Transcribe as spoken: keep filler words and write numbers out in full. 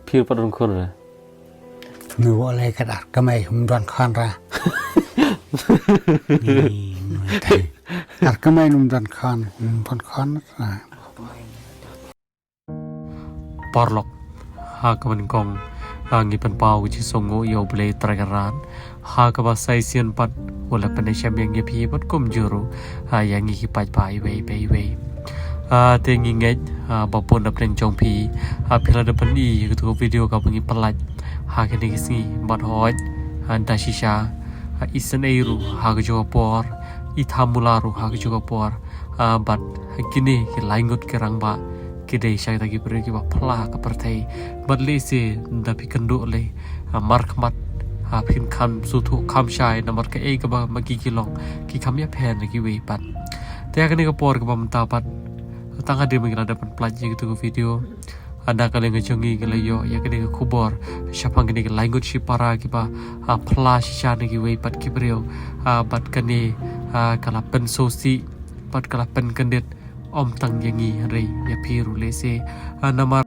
Phi ruh pat don khun re? Ngi wa lei kat ar kamai um don khun ra. Ni, ar kamai um don khun, um don khun ra. Paralok, ha kaba nyngkong, ha ngi pynpaw ka jingsngewnguh ïa U Blei Trai Kynrad. Ha kaba sa shisien pat u la pynïashem ïa ngi, phi bad kumjuh ruh, ha, ïa ngi ki paidbah iwei pa iwei. Ha, te ngi ngeit, ha, ba bun na pdeng jong phi, ha, phi la dep pyni ïa katu ka video kaba ngi pynlait ha kine ki sngi, bad hooid, ha, da shisha, ha, i sngewsih ruh ha kajuh ka por, i thamula ruh ha kajuh ka por, ha, bad kine ki laingut ki rangbah ki dei sha kita ki briew kiba pla ka pyrthei. Bad lehse da phi kynduh lei, ha, markhmat, ha, phin kham sngewthuh kham shai namar kaei kaba ma ki ki long, ki kham ïapher na kiwei pat. Te ha kane ka por kaba mynta pat, tang hadien ba ngi la dep pynpynlait ïa katu ka video, ha, na ka liang ka jong ngi ngi la ïoh ïa kane ka khubor shaphang kine ki laingut shipara kiba, ha, pla shisha na kiwei pat ki briew, ha, bad kane, ha, ka la pynsngewsih bad ka la pynkyndit ym tang ïa ngi hynrei ïa phi ruh lehse, ha, namar